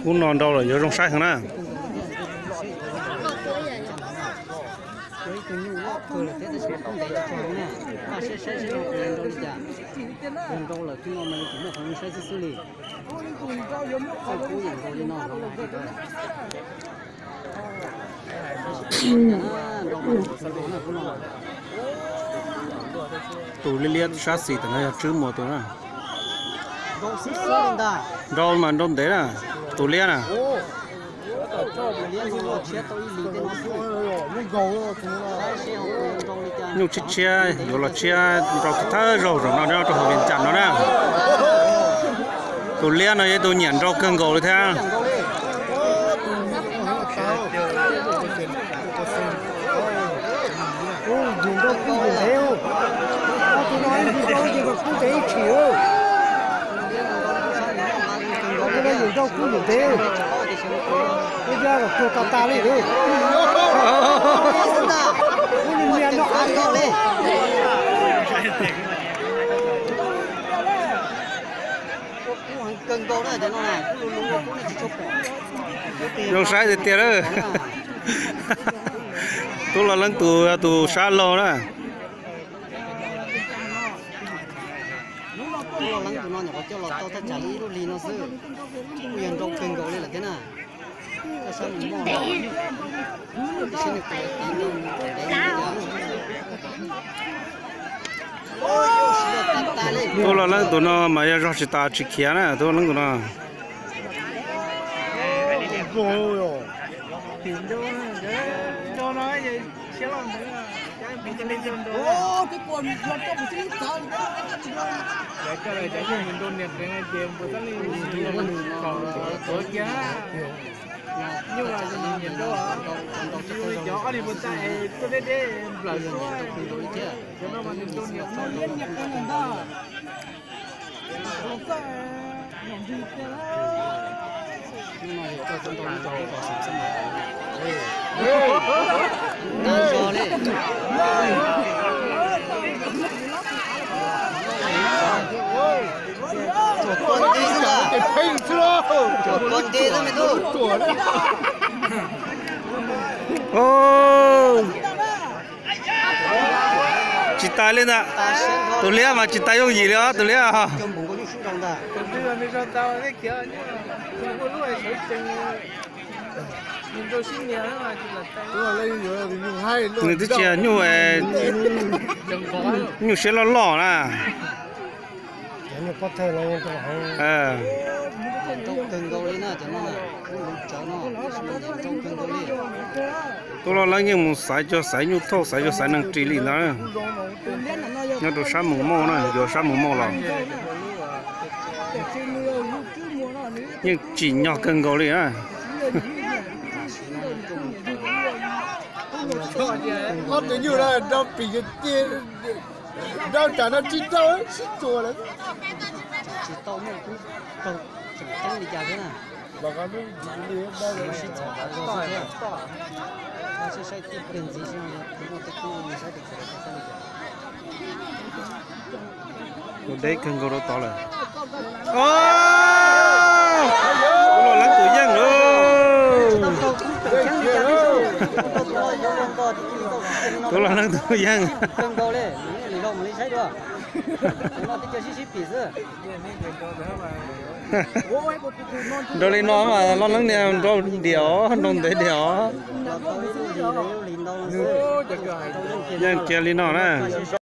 Kub no nrau lawm yuav zoo saib heev na. Tus liab liab sab xis tam no yog Tswb Muas tus na. Nrau mas nrau ntev na, tus liab na. Nyuj tshiab tshiab yuav los tshiab nrau thawj zaug zaum no nyob rau hauv Vias Cas no na. Tus liab no yog ib tug nyiam nrau kawg nkaus li thiab. Zoo saib tiag tiag lawm. Tub Los Leeb tus, tus sab laug na. Tub Los Leeb tus no nyuam qhuav coj los tau thaj tsam li ib lub hli no xwb, kuj yog nrau kawg nkaus li lawm thiab na. Tub Los Leeb tus no mas yog zog tsis tas tsis khiav na, Tub Los Leeb tus no. Tsis tas li ntag. Tus liab mas tsis tas yooj yim li os, tus liab. Nws twb tsis yog nyuj, nyuj siab loj loj na. Tub Los Leeb yeej mus xaiv cov xaiv nyuj thauj, xaiv cov xaiv neeg ris li ntawd. Nyob rau sab Moos Mauj na, yuav sab Moos Mauj los yeej tsim nyog kawg nkaus li na. Ob tug nyuj no nrau pim, nrau tsam no tsis tau sib txuas lawm. Tus deb kawg nkaus rau tod lawm. Tub Los Leeb tus yeej lawm. Tub Los Leeb tus yeej. Nrau li no mas Los Leeb niag nrau diam os, nrau ntev diam os. Yeej kiag li no na.